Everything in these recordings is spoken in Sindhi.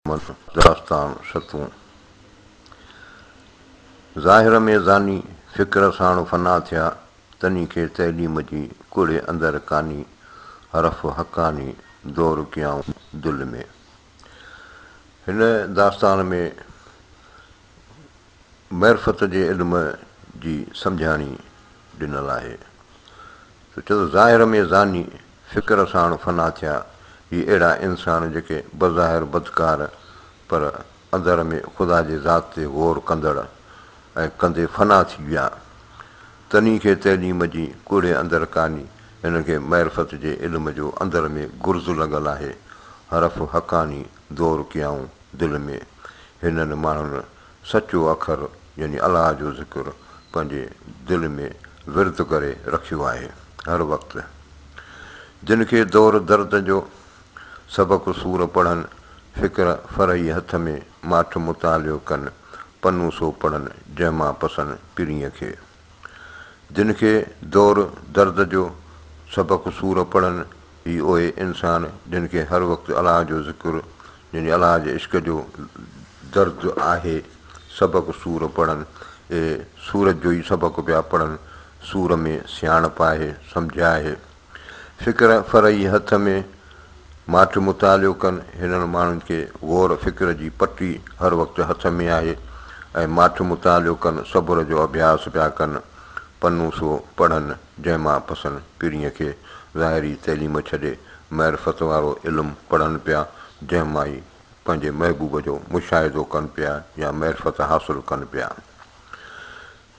من داستان ستون. ظاهر ۾ زاني، فڪر ساڻ فنا ٿيا، تني کي تعليم جي ڪوڙهي اندر ڪاني، حرف حقاني دور ڪيائون دل ۾. هن داستان ۾ معرفت جي علم جي سمجهاڻي ڏنل آهي. ته چئي ٿو ظاهر ۾ زاني، فڪر ساڻ فنا ٿيا، هي اهڙا انسان جيڪي بظاهر بدڪار پر اندر ۾ خدا جي ذات تي غور ڪندڙ ۽ ڪندي فنا ٿي ويا. تني کي تعليم جي ڪوڙهي اندر ڪاني، هنن کي معرفت جي علم جو اندر ۾ گرز لڳل آهي، حرف حقاني دور ڪيائون دل ۾، هنن ماڻهن سچو اکر يعني الله جو ذڪر پنهنجي دل ۾ ورد ڪري رکيو آهي هر وقت. جن کي دور درد جو سبق سور پڙهن، فڪر فرحي هٿ ۾ ماٺ مطالعو ڪن، پنو سو پڙهن جنهن مان پسن پرينء کي. جن کي دور درد جو سبق سور پڙهن، هي اهي انسان جن کي هر وقت الله جو ذڪر يعني الله جي عشق جو درد آهي، سبق سور پڙهن، اهي سور جو ئي سبق پيا پڙهن، سور ۾ سياڻپ آهي، سمجهه آهي. فڪر فرعي هٿ ۾ ماٺ مطالعو ڪن، هنن ماڻهن کي غور فڪر جي پٽي هر وقت هٿ ۾ آهي ۽ ماٺ مطالعو ڪن، صبر جو اڀياس پيا ڪن، پنو سو پڙهن، جنهن مان پسن پرينء کي، ظاهري تعليم ڇڏي معرفت وارو علم پڙهن پيا، جنهن مان ئي پنهنجي محبوب جو مشاهدو ڪن پيا يا معرفت حاصل ڪن پيا.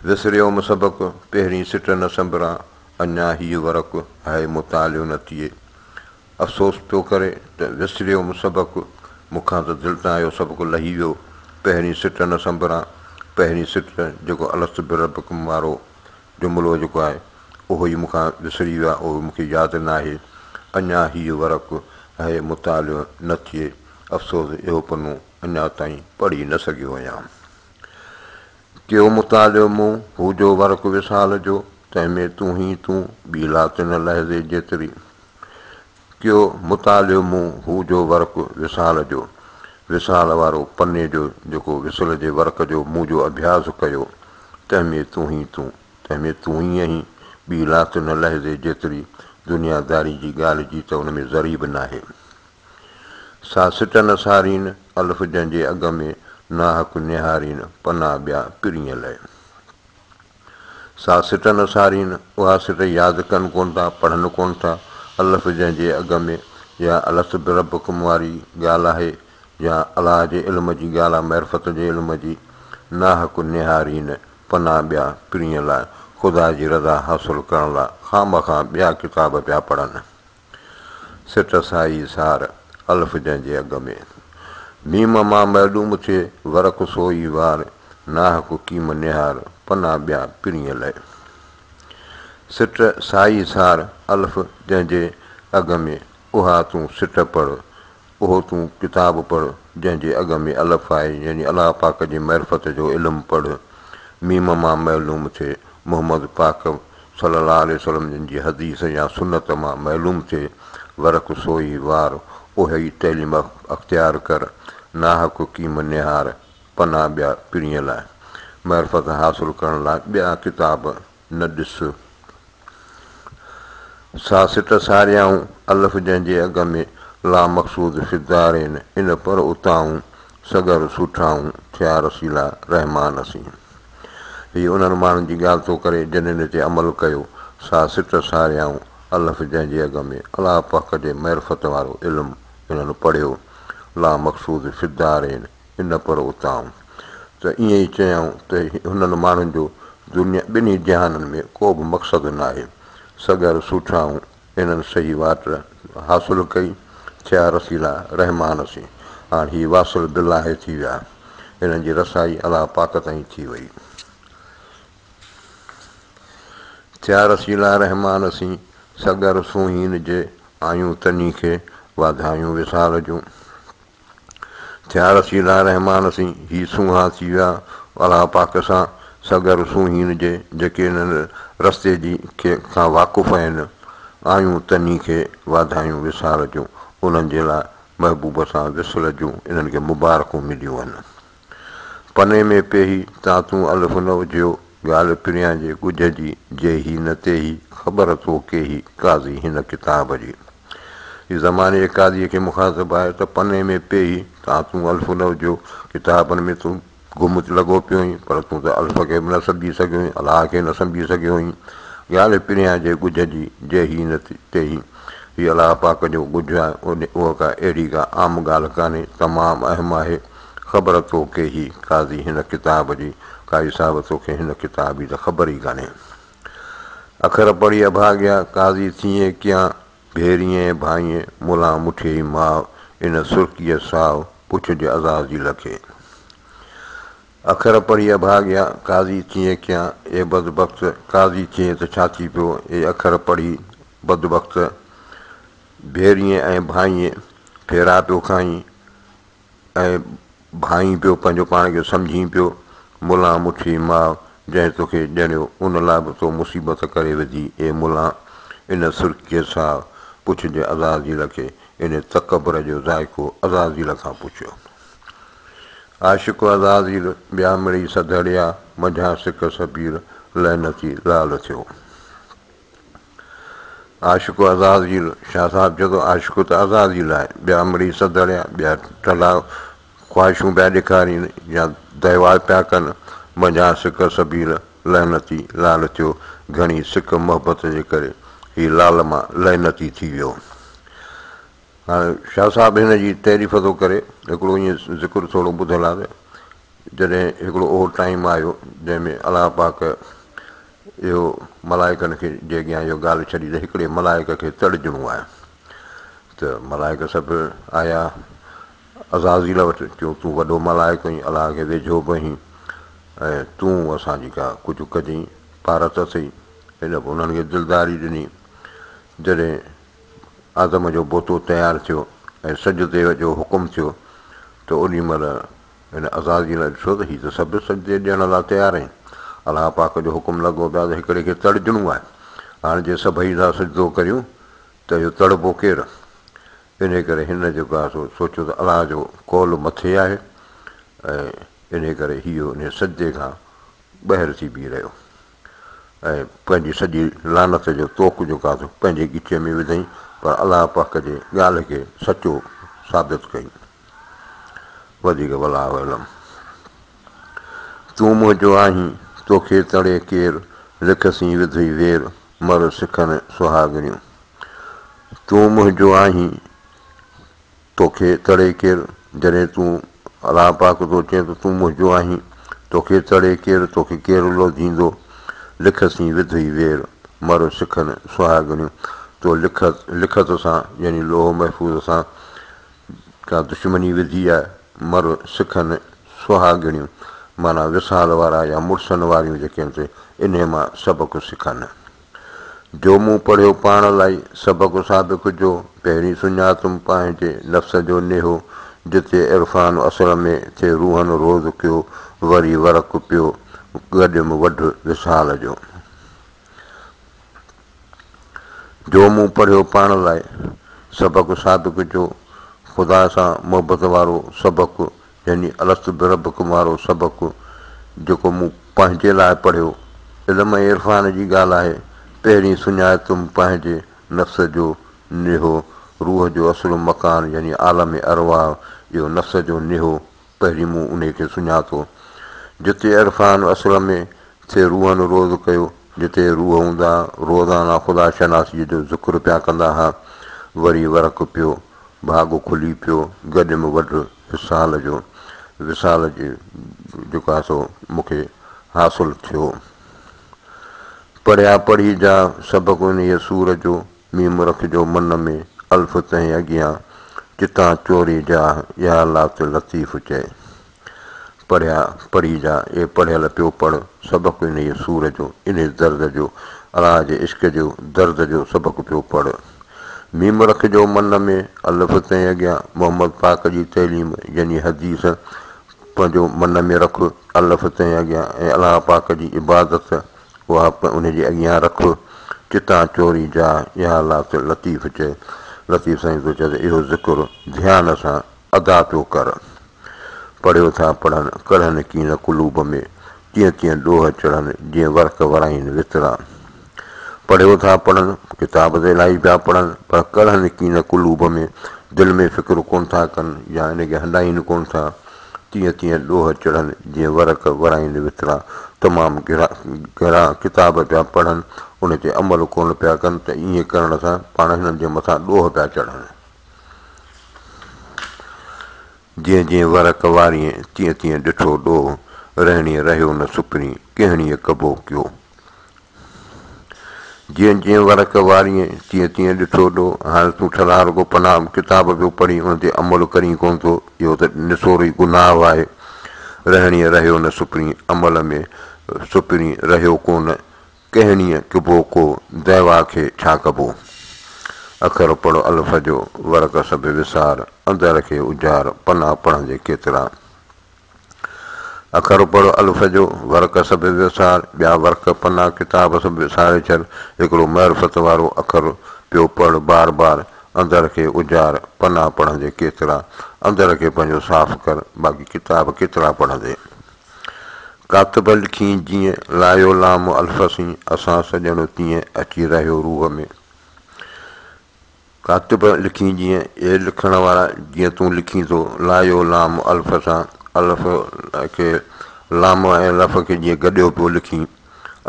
وسريوم سبق، پهرين سٽ نه سنبران، اڃا هيء ورق، هاء مطالعو نه ٿئي. افسوس پيو ڪري ته وسريوم سبق، مون کان ته دل تان اهو سبق لهي ويو، پهرين سٽ نه سنبران، پهرين سٽ جيڪو الست بربڪم وارو جملو جيڪو آهي، اهو ئي مون کان وسري ويو آهي، اهو مون کي ياد ناهي. اڃا هيء ورق، هاء مطالعو نه ٿئي. افسوس اهو پنو اڃا تائين پڙهي نه سگهيو آهيان. ڪيو مطالعو مون، هو جو ورق وصال جو، تنهن ۾ تون ئي تون، ٻي لات نه لحظي جيتري. ڪيو مطالعو مون، هو جو ورق وصال جو، وصال وارو پني جو جيڪو وصل جي ورق جو مون جو اڀياس ڪيو، تنهن ۾ تون ئي تون، تنهن ۾ تون ئي آهين، ٻي لات نه لحظي جيتري، دنيا داري جي ڳالهه جي ته ان ۾ ذري به ناهي. سا سٽ نه سارين، الف جنهن جي اڳ ۾، ناحق نهارين، پنا ٻيا پرينء لئه. سا سٽ نه سارين، اها سٽ ياد ڪن ڪونه ٿا، پڙهن ڪونه ٿا، الف جنهن جي اڳ ۾، يا الست بربڪم واري ڳالهه آهي، يا الله جي علم جي ڳالهه آهي، معرفت جي علم جي، ناحق نهارين، پنا ٻيا پرينء لاء، خدا جي رضا حاصل ڪرڻ لاء خامخواه ٻيا ڪتاب پيا پڙهن. سٽ سائي سار، الف جنهن جي اڳ ۾. ميم مان معلوم ٿئي، ورق سو ئي وار، ناحق ڪيم نهار، پنا ٻيا پرينء لئه. سٽ سائي سار، الف جنهن جي اڳ ۾، اها تون سٽ پڙهه، اهو تون ڪتاب پڙهه، جنهن جي اڳ ۾ الف آهي، يعني الله پاڪ جي معرفت جو علم پڙهه. ميم مان معلوم ٿئي، محمد پاڪ صلّي الله عليه وسلّم جن جي حديث يا سنّت مان معلوم ٿئي، ورق سوئي وار، اهي ئي تعليم اختيار ڪر، ناحق ڪيم نهار، پنا ٻيا پرينء لاء. معرفت حاصل ڪرڻ لاء ٻيا ڪتاب نه ڏس. سا سٽ ساريائون، الف جنهن جي اڳ ۾، لا مقصود في الدارين، ان پر اتاهون، سڳر سوٺائون، ٿيا رسيلا رحمان سين. هي انهن ماڻهن جي ڳالهه ٿو ڪري جن ان تي عمل ڪيو، سا سٽ ساريائون، الف جنهن جي اڳ ۾، الله پاڪ جي معرفت وارو علم انهن پڙهيو، لا مقصود في الدارين، ان پر اتاهون. ته ائين ئي چيائون ته هنن ماڻهن جو دنيا ٻنهي جهانن ۾ ڪو به مقصد ناهي. سڳر سوٺائون انهن صحيح واٽ حاصل ڪئي، ٿيا رسيلا رحمان سين. هاڻ هي واصل بالله ٿي ويا. انهن جي رسائي الله پاڪ تائين ٿي وئي. ٿيا رسيلا رحمان سين، سڳر سونهين جي آيون تني کي واڌايون وصال جون. ٿيا رسيلا رحمان سين، هي سونهان ٿي ويا الله پاڪ سان، سڳر سونهين جي، جيڪي انهن رستي جي کي کان واقف آهن، آيون تني کي واڌايون وصال جون، انهن جي لاء محبوب سان وصل جون انهن کي مبارڪون مليون آهن. پني ۾ پيهي، تان تون الف نه اجهيو، ڳالهه پريان جي ڳجهه جي، جيهي نه تيهي، خبر تو ڪيهي، قاضي هن ڪتاب جي. هي زماني جي قاضيء کي مخاطب آهي ته پني ۾ پيهي، تان تون الف نه اجهيو، ڪتابن ۾ تون گم لڳو پيو آهين، پر تون ته الف کي به نه سمجهي سگهيو آهين، الله کي نه سمجهي سگهيو آهين. ڳالهه پريان جي ڳجهه جي، جيهي نه تيهي. هي الله پاڪ جو ڳجهه آهي، اها ڪا اهڙي ڪا عام ڳالهه ڪانهي، تمام اهم آهي. خبر تو ڪيهي، قاضي هن ڪتاب جي، قاضي صاحب توکي هن ڪتاب جي ته خبر ئي ڪانهي. اکر پڙهي اڀاڳيا، قاضي ٿئين ڪيان، ڀيريئين ڀائيين، ملان مٺيئي ماء، ان سرڪيء ساء، پڇج عزازيل کي. اکر پڙهي اڀاڳيا، قاضي ٿئين ڪيان، اي بدبخت، قاضي ٿئين ته ڇا ٿي پيو، اي اکر پڙهي بدبخت، ڀيريئين ۽ ڀائيين، ڦيرا پيو کائين، ۽ ڀانئين پيو پنهنجو پاڻ کي سمجهين پيو، ملان مٺي ماء جنهن توکي ڄڻيو ان لاء به تو مصيبت ڪري وڌي، اي ملان! ان سرڪيء ساء پڇج عزازيل کي، ان تڪبر جو ذائقو عزازيل کان پڇ. عاشق عزازيل ٻيا مڙئي سڌڙيا، منجهان سڪ سبيل لعنتي لعل ٿيو. عاشق عزازيل، شاهه صاحب چئي ٿو عاشق ته عزازيل آهي، ٻيا مڙئي سڌڙيا، ٻيا ٽلا خواهشون پيا ڏيکارين يا دعويٰ پيا ڪن، منجهان سڪ سبيل لعنتي لعل ٿيو، گهڻي سڪ محبت جي ڪري هي لعل مان لعنتي ٿي ويو. هاڻي شاهه صاحب هن جي تعريف ٿو ڪري، هڪڙو ائين ذڪر ٿورو ٻڌل آهي ته جڏهن هڪڙو اهو ٽائيم آيو جنهن ۾ الله پاڪ اهو ملائڪن کي جي اڳيان اهو ڳالهه ڇڏي ته هڪڙي ملائڪ کي تڙجڻو آهي ته ملائڪ سڀ آيا عزازيل وٽ چيو تون وڏو ملائڪ آهين الله کي ويجهو به آهين ۽ تون اسان جي ڪا ڪجهه ڪجين پارت اٿئي هن به انهن کي دلداري ڏني جڏهن آدم جو بوتو تيار ٿيو ۽ سجدي جو حڪم ٿيو ته اوڏي مهل هن عزازيل ڏٺو ته هي ته سڀ سجدي ڏيڻ لاء تيار آهن. الله پاڪ جو حڪم لڳو پيو آهي ته هڪڙي کي تڙجڻو آهي. هاڻ جي سڀئي ٿا سجدو ڪريون ته اهو تڙبو ڪير؟ انهيء ڪري هن جيڪو آهي سو سوچيو ته الله جو قول مٿي آهي ۽ انهيء ڪري هيء انهيء سجدي کان ٻاهر ٿي بيهي رهيو. ۽ پنهنجي سڄي لعنت جو طوق جيڪو آهي سو پنهنجي ڳچيء ۾ وڌائين، پر الله پاڪ جي ڳالهه کي سچو ثابت ڪيائين. وڌيڪ والله اعلم. تون منهنجو آهين، توکي تڙي ڪير، لک سين وڌئي وير، مر سکن سهاڳڻيون. تون منهنجو آهين، توکي تڙي ڪير؟ جڏهن تون الله پاڪ ٿو چئين ته تون منهنجو آهين، توکي تڙي ڪير؟ توکي ڪير لوڌيندو؟ لک سين وڌئي وير، مر سکن سهاڳڻيون. تو لکت، لکت سان يعني لوح محفوظ سان ڪا دشمني وڌي آهي، مر سکن سهاڳڻيون معنيٰ وصال وارا يا مڙسن واريون جيڪي آهن سي انهيء مان سبق سکن. جو مون پڙهيو پاڻ لائي، سبق سابق جو، پهرين سڃاتم پنهنجي نفس جو نيهو، جتي عرفان اصل ۾، ٿئي روحن روز ڪيو، وري ورق پيو، گڏيم وڍ وصال جو. جو مون پڙهيو پاڻ لاء، سبق سابق جو، خدا سان محبت وارو سبق يعني الست بربڪم وارو سبق جيڪو مون پنهنجي لاء پڙهيو، علم ۽ عرفان جي ڳالهه آهي، پهرين سڃاتم پنهنجي نفس جو نيهو، روح جو اصل مڪان يعني عالم ارواح، اهو نفس جو نيهو پهرين مون انهي کي سڃاتو. جتي عرفان اصل ۾ ٿئي روحن روز ڪيو، جتي روح هوندا روزانه خدا شناسيء جو ذڪر پيا ڪندا ها، وري ورق پيو، ڀاڳ کلي پيو، گڏيم وڍ وصال جو، وصال جي جيڪو آهي سو مون کي حاصل ٿيو. پڙهيا پڙهي جا سبق انهيء سور جو، ميم رکجو من ۾، الف تنهن اڳيان، چتان چوري جاهه، يا لات لطيف چئي. پڙهيا پڙهي جا، اي پڙهيل پيو پڙهه، سبق انهيء سور جو، انهيء درد جو، الله جي عشق جو درد جو سبق پيو پڙهه. ميم رکجو من ۾، الف تنهن اڳيان، محمد پاڪ جي تعليم يعني حديث پنهنجو من ۾ رک، الف تنهن اڳيان ۽ الله پاڪ جي عبادت اها به ان جي اڳيان رک، چتان چوري جا، اها لات لطيف چئي. لطيف سائين ٿو چئي ته اهو ذڪر ڌيان سان ادا پيو ڪر. پڙهيو ٿا پڙهن، ڪڙهن ڪين قلوب ۾، تيئن تيئن ڏوهه چڙهن، جيئن ورق ورائين وترا. پڙهيو ٿا پڙهن، ڪتاب ته الاهي پيا پڙهن، پر ڪڙهن ڪين قلوب ۾، دل ۾ فڪر ڪونه ٿا ڪن يا ان کي هنڊائين ڪونه ٿا، تيئن تيئن ڏوهه چڙهن، جيئن ورق ورائين وترا. تمام گهڻا ڪتاب پيا پڙهن، ان تي عمل ڪونه پيا ڪن ته ائين ڪرڻ سان پاڻ هنن جي مٿان ڏوهه پيا چڙهن. جيئن جيئن ورق واريين، تيئن تيئن ڏٺو ڏوهه، رهڻيء رهيو نه سپرين، ڪهڻيء ڪبو ڪيو. جيئن جيئن ورق واريين، تيئن تيئن ڏٺو ڏوهه، هاڻي تون ٺلها رڳو پنا ڪتاب پيو پڙهين، ان تي عمل ڪرين ڪونه ٿو، اهو ته نسورو ئي گناهه آهي. رهڻيء رهيو نه سپرين، عمل ۾ سپرين رهيو ڪونه، ڪهڻيء ڪبو ڪو، دعويٰ کي ڇا ڪبو؟ اکر پڙهه الف جو، ورق سڀ وسار، اندر کي اجار، پنا پڙهندي ڪيترا. اکر پڙهه الف جو، ورق سڀ وسار، ٻيا ورق، پنا، ڪتاب سڀ وساري ڇڏ، هڪڙو معرفت وارو اکر پيو پڙهه بار بار، اندر کي اجار، پنا پڙهندي ڪيترا. اندر کي پنهنجو صاف ڪر، باقي ڪتاب ڪيترا پڙهندي. ڪاتب لکين جيئن، لايو لام الف سين، اسان سڄڻ تيئن، اچي رهيو روح ۾. ڪاتب لکين جيئن، اي لکڻ وارا جيئن تون لکين ٿو، لايو لام الف سان، الف کي لام ۽ الف کي جيئن گڏيو پيو لکين،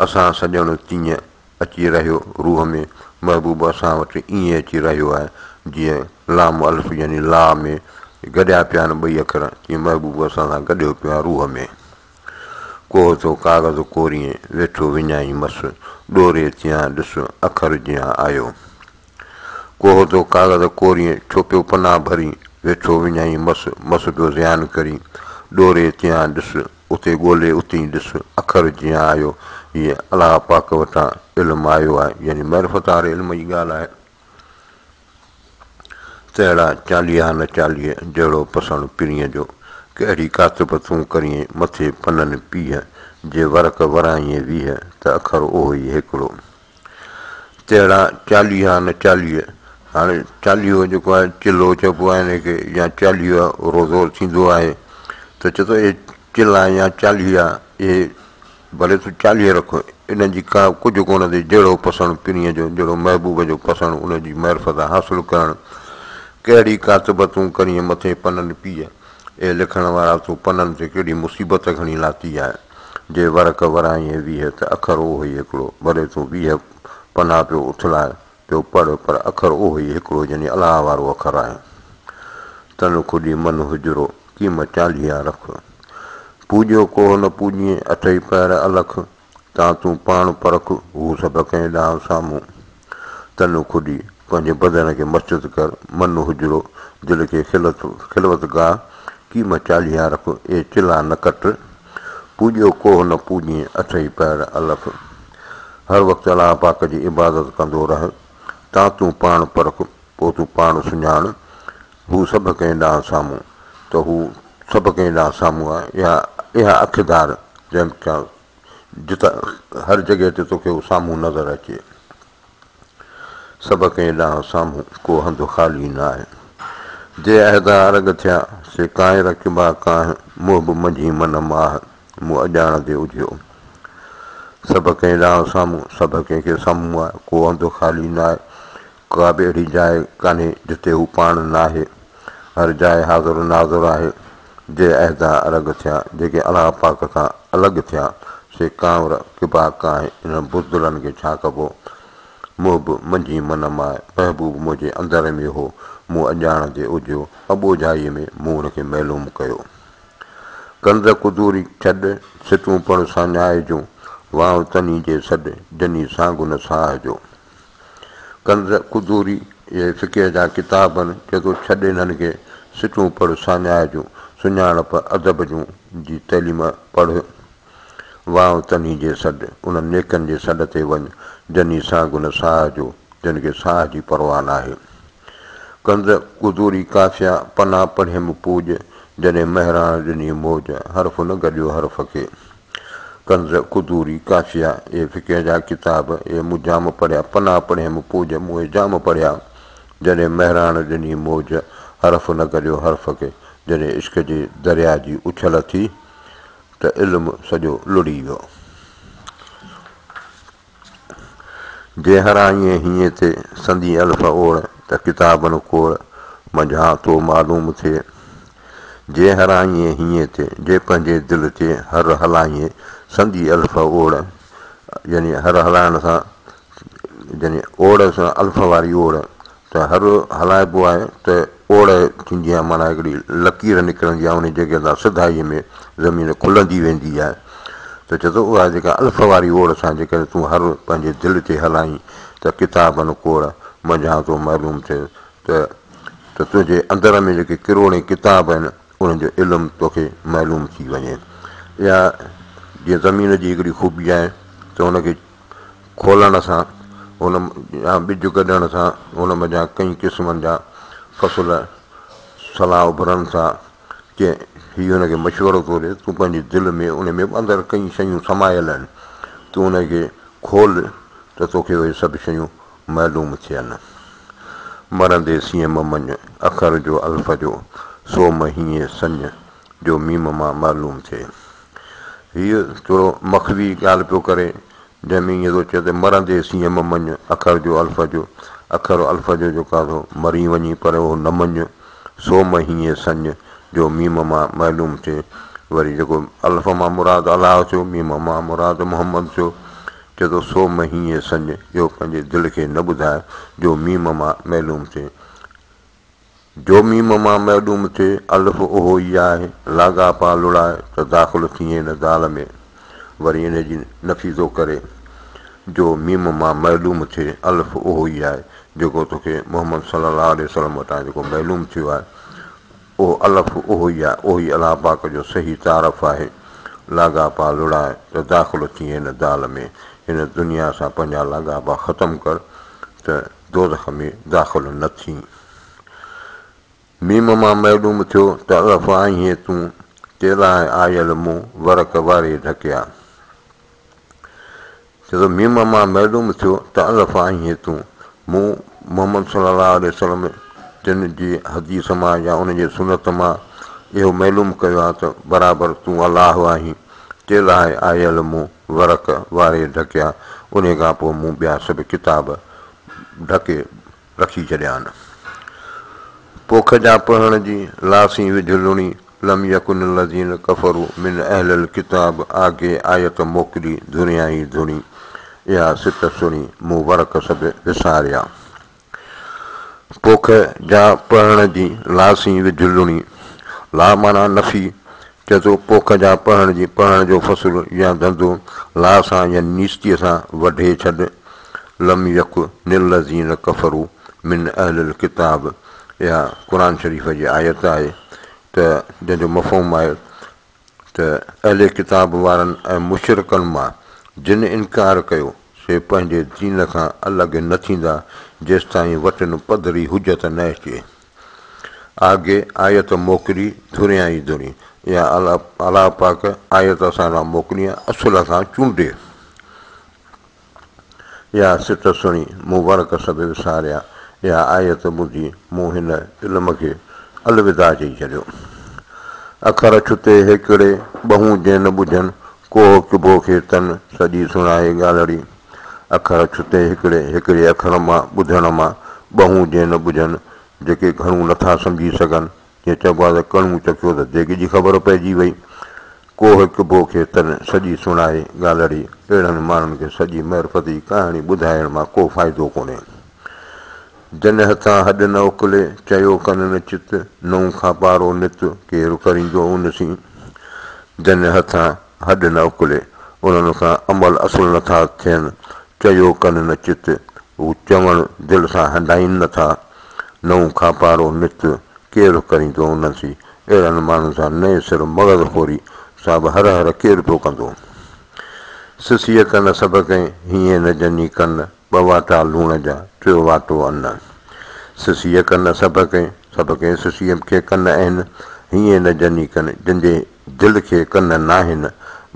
اسان سڄڻ تيئن، اچي رهيو روح ۾، محبوب اسان وٽ ائين اچي رهيو آهي، جيئن لام الف يعني لا ۾ گڏيا پيا آهن ٻئي اکر، تيئن محبوب اسان سان گڏيو پيو آهي روح ۾. ڪوهه ٿو ڪاغذ ڪوريين، ويٺو وڃائين مس، ڏوري تيان ڏس، اکر جيان آيو. ڪوهه ٿو ڪاغذ ڪوريين، ڇو پيو پنا ڀرين، ويٺو وڃائين مس، مس پيو زيان ڪرين، ڏوري تيان ڏس، اتي ڳولي اتي ڏس، اکر جيان آيو، هيء الله پاڪ وٽان علم آيو آهي، يعني معرفت واري علم جي ڳالهه آهي. تهڙا چاليها نه چاليهه، جهڙو پسڻ پرينء جو. ڪهڙي ڪاتب تون ڪرين، مٿي پنن پيهه، جي ورق ورائين 20، ته اکر اهو ئي هيڪڙو. تهڙا چاليها نه 40، هاڻي چاليهو جيڪو آهي چلو چئبو آهي ان کي يا 40 روزو ٿيندو آهي ته چئي ٿو اهي چلا يا 40 اهي ڀلي تون 40 رک، انهن جي ڪا ڪجهه ڪونه ٿئي، جهڙو پسڻ پرينء جو، جهڙو محبوب جو پسڻ، ان جي معرفت حاصل ڪرڻ. ڪهڙي ڪاتب تون ڪرين مٿي پنن پيء، اي لکڻ وارا تون پنن تي ڪهڙي مصيبت کڻي لاتي آهي، جي ورق ورائين 20 ته اکر اهو ئي هڪڙو، ڀلي تون 20 پنا پيو اٿلاء، پيو پڙهه، پر اکر اهو ئي هڪڙو يعني الله وارو اکر آهي. تن کڏي من حجرو، ڪيم 40 رک. پوڄيو ڪوهه نه پوڄين، اٺئي پهر الک. تان تون پاڻ پرک، هو سڀ ڪنهن ڏانهن سامهون. تن کڏي، پنهنجي بدن کي مسجد ڪر، من حجرو، دل کي خلوت گاهه، ڪيم 40 رک، اي چلا نه ڪٽ. پوڄيو ڪوهه نه پوڄين، اٺئي پهر الک. هر وقت الله پاڪ جي عبادت ڪندو رهه، تان تون پاڻ پرک، پوء تون پاڻ سڃاڻ، هو سڀ ڪنهن ڏانهن سامهون، ته هو سڀ ڪنهن ڏانهن سامهون آهي، اها اک ڌار، جنهن کان جتان هر جڳهه تي توکي هو سامهون نظر اچي. سڀ ڪنهن ڏانهن سامهون، ڪو هنڌ خالي نه آهي. جي عهدا ارڳ ٿيا، سي ڪانء رکبا ڪانه، منهن به منجهين من ماهه، مون اڄاڻ the اجهيو. سڀ ڪنهن ڏانهن سامهون، سڀ ڪنهن کي سامهون آهي، ڪو هنڌ خالي نه آهي، ڪا به اهڙي جاء ڪانهي جتي هو پاڻ ناهي، هر جاء حاضر ناظر آهي. جي عهدا ارڳ ٿيا، جيڪي الله پاڪ کان الڳ ٿيا، سي ڪانور ڪبا ڪانه، انهن بزدلن کي ڇا ڪبو؟ محب منجهين من ماء، محبوب منهنجي اندر ۾ هو، مون اڄاڻ the اجهيو، اٻوجهائيء ۾ مون ان کي معلوم ڪيو. ڪنز قدوري ڇڏ، سٽون پڻ ساڃاهه جون، وانء تني جي سڏ، جني سانگ نه ساهه جو. ڪنز قدوري، اهي فقه جا ڪتاب آهن، چئي ٿو ڇڏ انهن کي، سٽون پڙهه ساڃاهه جون، سڃاڻپ ادب جون جي تعليم پڙهه، وانء تني جي سڏ، انهن نيڪن جي سڏ تي وڃ، جني سانگ نه ساهه جو، جن کي ساهه جي پرواهه ناهي. ڪنز قدوري ڪافيا، پنا پڙهيم پوڄ، جڏهن مهراڻ ڏني موج، حرف نه گڏيو حرف کي. ڪنز قدوري ڪافيا، اهي فقه جا ڪتاب، اهي مون جام پڙهيا، پنا پڙهيم پوڄ، مون اهي جام پڙهيا، جڏهن مهراڻ ڏني موج، حرف نه گڏيو حرف کي، جڏهن عشق جي درياء جي اڇل ٿي ته علم سڄو لڙهي ويو. جي هرائين هيئين تي سندي الف اوڙ، ته ڪتابن کوڙ منجهان ٿو معلوم ٿئي. جي هرائين هيئين تي، جي پنهنجي دل تي هر هلائين سندي الف اوڙ، يعني هر هلائڻ سان يعني اوڙ سان الف واري اوڙ ته هر هلائبو آهي ته اوڙ ٿيندي آهي معنيٰ هڪڙي لڪير نڪرندي آهي ان جڳهه تان سڌائيء ۾ زمين کلندي ويندي آهي ته چئي ٿو اها جيڪا الف واري اوڙ سان جيڪڏهن تون هر پنهنجي دل تي هلائين ته ڪتابن کوڙ منجهان ٿو معلوم ٿئي ته ته تنهنجي اندر ۾ جيڪي ڪروڙين ڪتاب آهن انهن جو علم توکي معلوم ٿي وڃي. اها جيئن زمين جي هڪڙي خوبي آهي ته ان کي کولڻ سان ان يا ٻج ڪڍڻ سان ان منجهان ڪئين قسمن جا فصل سلا اڀرن ٿا. چي هي هن کي مشورو ٿو ڏئي تون پنهنجي دل ۾ ان ۾ به اندر ڪئين شيون سمايل آهن تون ان کي کول ته توکي اهي سڀ شيون معلوم ٿين. مرندي سين م مڃ، اکر جو الف جو، سو م هيئين سڃ، جو ميم مان معلوم ٿئي. هيء ٿورو مخفي ڳالهه پيو ڪري، جنهن ۾ ائين ٿو چئي ته مرندي سين م مڃ، اکر جو الف جو، اکر الف جو جيڪو آهي سو مرين وڃي پر اهو نه مڃ، سو م هيئين سڃ، جو ميم مان معلوم ٿئي. وري جيڪو الف مان مراد الله ٿيو، ميم مان مراد محمد ٿيو. چئي ٿو سو م هيئين سڃ، اهو پنهنجي دل کي نه ٻڌاء، جو ميم مان معلوم ٿئي. جو ميم مان معلوم ٿئي، الف اهو ئي آهي، لاڳاپا لڙاء ته داخل ٿئين نه دال ۾. وري ان جي نفي ٿو ڪري، جو ميم مان معلوم ٿئي، الف اهو ئي آهي، جيڪو توکي محمد صلي الله عليه وسلم وٽان جيڪو معلوم ٿيو آهي. اهو الف اهو ئي آهي، اهو ئي الله پاڪ جو صحيح تعارف آهي. لاڳاپا لڙاء ته داخل ٿئين نه دال ۾. هن دنيا سان پنهنجا لاڳاپا ختم ڪر ته دوزخ ۾ داخل نه ٿين. ميم مان معلوم ٿيو ته الف آهين تون، تيلاء آيل مون ورق واري ڍڪيا. چئي ٿو، ميم مان معلوم ٿيو ته الف آهين تون. مون محمد صلي الله عليه وسلم جن جي حديث مان يا ان جي سنت مان اهو معلوم ڪيو آهي ته برابر تون الله آهين. تيلاء آيل مون ورق واري ڍڪيا، انهي کان پوء مون ٻيا سڀ ڪتاب ڍڪي رکي ڇڏيان. پوک جا پهڻ جي، لاسين وجهه لڻي، لم يڪن الذين ڪفروا من اهل الڪتاب آگي آيت موڪلي ڌريائين ڌڻي، اها سٽ سڻي مون ورق سڀ وساريا. پوک جا پهڻ جي، لاسين وجهه لڻي، لا معنيٰ نفي، چئي ٿو پوک جا پهڻ جي، پهڻ جو فصل يا ڌنڌو لا سان يا نيستيء سان وڍي ڇڏ، لم يڪ نالذين ڪفروا من اهل الڪتاب اها قرآن شريف جي آيت آهي ته جنهن جو مفهوم آهي ته اهل ڪتاب وارن ۽ مشرڪن مان جن انڪار ڪيو سي پنهنجي دين کان الڳ نه ٿيندا جيستائين وٽن پڌري حجت نه اچي. آگي آيت موڪلي ڌريان ئي ڌري اها الله پاڪ آيت اسان ڏانهن موڪلي اصل کان چونڊي. اها سٽ سڻي مون ورق سڀ وساريا. اها آيت ٻڌي مون هن علم کي الوداع چئي ڇڏيو. اکر ڇتي هيڪڙي، ٻهون جنهن نه ٻجهن، ڪوهه ڪبو کي تن، سڄي سڻائي ڳالهڙي. اکر ڇتي هيڪڙي، هڪڙي اکر مان ٻڌڻ مان، ٻهون جنهن نه ٻجهن، جيڪي گهڻو نٿا سمجهي سگهن، جيئن چئبو آهي ته ڪڻو چکيو ته ديڳ جي خبر پئجي وئي. ڪوهه ڪبو کي تن سڄي سڻائي ڳالهڙي. اهڙن ماڻهن کي سڄي معرفتي ڪهاڻي ٻڌائڻ مان ڪو فائدو ڪونهي. جن هٿان هڏ نه اڪلي، چيو ڪن نه چت، نئون کاپارو نت، ڪير ڪريندو ان سين. جن هٿان هڏ نه اڪلي، انهن کان عمل اصل نٿا ٿين، چيو ڪن نه چت، هو چوڻ دل سان هنڊائين نٿا. نئون کاپارو نت ڪير ڪريندو ان سين. اهڙن ماڻهن سان نئين سر مغز خوري سا به هر هر ڪير پيو ڪندو. سسيء ڪن سڀ ڪنهن، هينئين نه جني ڪن، ٻه واٽا لوڻ جا، ٽيو واٽو ان. سسيء ڪن سڀ ڪنهن، سڀ ڪنهن سسيء کي ڪن آهن، هينئين نه جني ڪن، جن جي دل کي ڪن ناهن،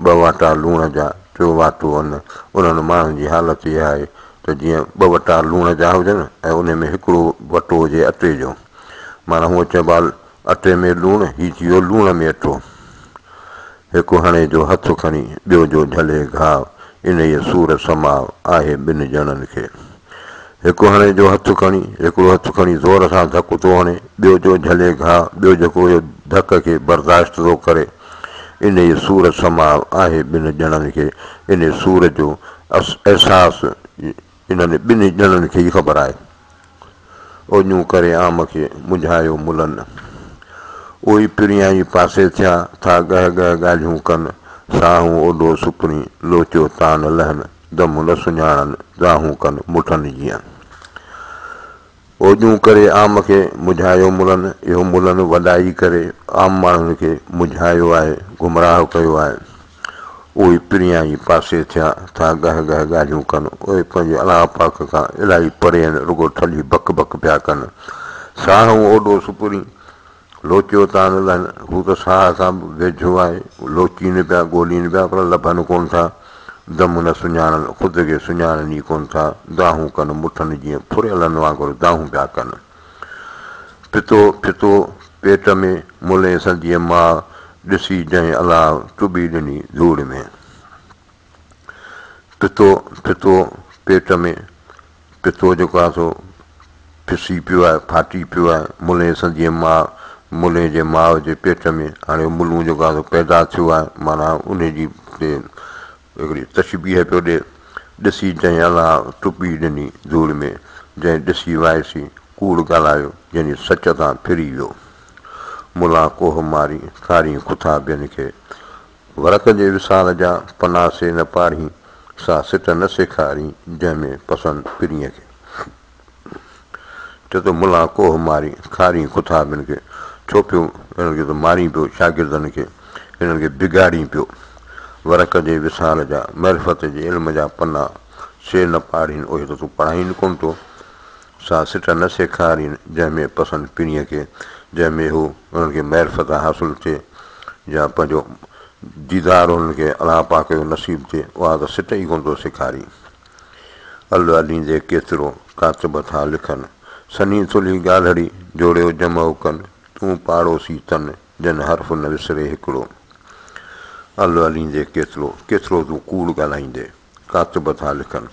ٻه واٽا لوڻ جا، ٽيو واٽو ان. انهن ماڻهن جي حالت اها آهي ته جيئن ٻه وٽا لوڻ جا هجن ۽ ان ۾ هڪڙو وٽو هجي اٽي جو. معنيٰ هونء چئبو آهي اٽي ۾ لوڻ، هي ٿي ويو لوڻ ۾ اٽو. هڪ هڻي جو هٿ کڻي، ٻيو جو جهلي گهاء، انهيء سور سماء، آهي ٻن ڄڻن کي. هڪ هڻي جو هٿ کڻي، هڪڙو هٿ کڻي زور سان ڌڪ ٿو هڻي، ٻيو جو جهلي گهاء، ٻيو جيڪو اهو ڌڪ کي برداشت ٿو ڪري. انهيء سور سماء، آهي ٻن ڄڻن کي. انهيء سور جو احساس انهن ٻنهي ڄڻن کي ئي خبر آهي. اوڄون ڪري عام کي منجهايو ملن. اهي پريان ئي پاسي ٿيا، ٿا ڳهه ڳهه ڳالهيون ڪن. ساهون اوڏو سپرين، لوچيو تان نه لهن. دم نه سڃاڻن، دانهون ڪن مٺن جيئن. اوڄون ڪري عام کي منجهايو ملن. اهو ملن وڏائي ڪري عام ماڻهن کي منجهايو آهي، گمراهه ڪيو آهي. اهي پريان ئي پاسي ٿيا، ٿا ڳهه ڳهه ڳالهيون ڪن. اهي پنهنجي الله پاڪ کان الاهي پري آهن، رڳو ٺلهي بڪ بڪ پيا ڪن. ساهه اوڏو سپرين، لوچيو تان نه لهن. هو ته ساهه کان به ويجهو آهي. لوچين پيا، ڳولين پيا، پر لڀن ڪونه ٿا. دم نه سڃاڻن، خود کي سڃاڻن ئي ڪونه ٿا. دانهون ڪن، مٺن جيئن ڦريلن وانگر دانهون پيا ڪن. پتو ڦتو پيٽ ۾، ملين سنديء ماء، ڏسي جنهن الله ٽٻي ڏني ڌوڙ ۾. پتو ڦتو پيٽ ۾، پتو جيڪو آهي سو ڦسي پيو آهي، ڦاٽي پيو آهي، ملين سنديء ماء، ملين جي ماء جي پيٽ ۾، هاڻي ملون جيڪو آهي سو پيدا ٿيو آهي، معنيٰ انهي جي هڪڙي تشبيهه پيو ڏئي، ڏسي جنهن الله ٽٻي ڏني ڌوڙ ۾، جنهن ڏسي وائسي ڪوڙ ڳالهايو، يعني سچ تان ڦري ويو. ملان ڪوهه ماري، کارين کٿا ٻين کي. ورق جي وصال جا پنا سي نه پاڙهين، سا سٽ نه سيکارين، جنهن ۾ پسن پرينء کي. چئي ٿو ملان ڪوهه مارين، کارين کٿا ٻين کي. ڇو پيو انهن کي ته مارين پيو، شاگردن کي انهن کي بگاڙين پيو. ورق جي وصال جا، معرفت جي علم جا پنا سي نه پاڙهين، اهي ته تون پڙهائين ڪونه ٿو. سا سٽ نه سيکارين، جنهن ۾ پسن پرينء کي، جنهن ۾ هو انهن کي معرفت حاصل ٿئي يا پنهنجو ديدار انهن کي الله پاڪ جو نصيب ٿئي، اها ته سٽ ئي ڪونه ٿو سيکارين. الله ڏيندي ڪيترو، ڪاتب ٿا لکن. سنهي ٿلهي ڳالهڙي، جوڙيو جمع ڪن. تون پاڙوسي تن، جن حرف نه وسري هڪڙو. الله ڏيندي ڪيترو، ڪيترو تون ڪوڙ ڳالهائيندي. ڪاتب ٿا لکن.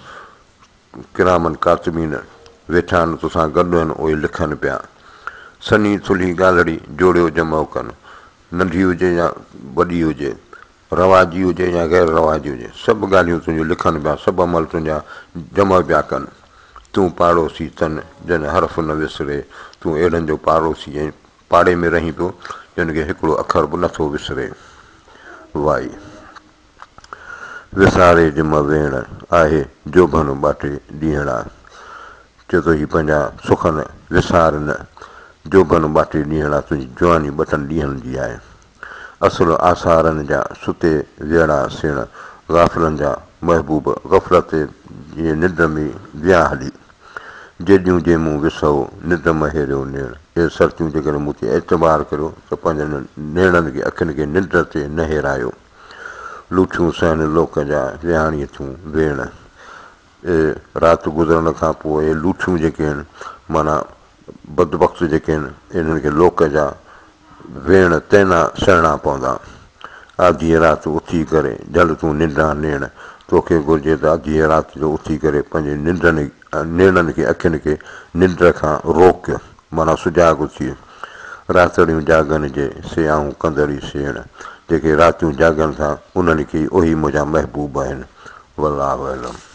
ڪرامن ڪاتبين، ويٺا آهن توسان گڏ آهن، اهي لکن پيا. سنهي ٿلهي ڳالهڙي، جوڙيو جمع ڪن. ننڍي هجي يا وڏي هجي. رواجي هجي يا غير رواجي هجي، سڀ ڳالهيون تنهنجون لکن پيا، سڀ عمل تنهنجا جمع پيا ڪن. تون پاڙوسي تن، جن حرف نه وسري، تون اهڙن جو پاڙوسي ۽ پاڙي ۾ رهين پيو، جن کي هڪڙو اکر به نٿو وسري. وائي. وساري جم ويڻ، آهي جوڀن ٻاٽي ڏينهڙا. چئي ٿو هي پنهنجا سخن وسار نه، جوڀن ٻاٽي ڏينهڙا تنهنجي جواني ٻٽن ڏينهن جي آهي. اصل آثارن جا ستي ويڙا سيڻ، غافلن جا محبوب غفلت جي ننڊ ۾ ويا هلي. جيڏيون جي مون وسهو، ننڊ م هيريو نيڻ. اي سرتيون جيڪڏهن مون تي اعتبار ڪريو ته پنهنجن نيڻن کي اکين کي ننڊ تي نه هيرايو. لوٺيون سهن لوڪ جا، ويهاڻي ٿيون ويڻ. اي رات گذرڻ کان پوء اهي لوٺيون جيڪي آهن معنيٰ بدبخت جيڪي آهن انهن کي لوڪ جا ويڻ طعنا سهڻا پوندا. آڌيء رات اٿي ڪري جهل تون ننڊان نيڻ. توکي گهرجي ته اڌيء رات جو اٿي ڪري پنهنجي ننڊن نيڻن کي اکين کي ننڊ کان روڪ معنيٰ سجاڳ ٿي. راتڙيون جاڳن جي سي آئون ڪندڙ ئي سيڻ. جيڪي راتيون جاڳن ٿا انهن کي ئي اهي منهنجا محبوب آهن. والله اعلم.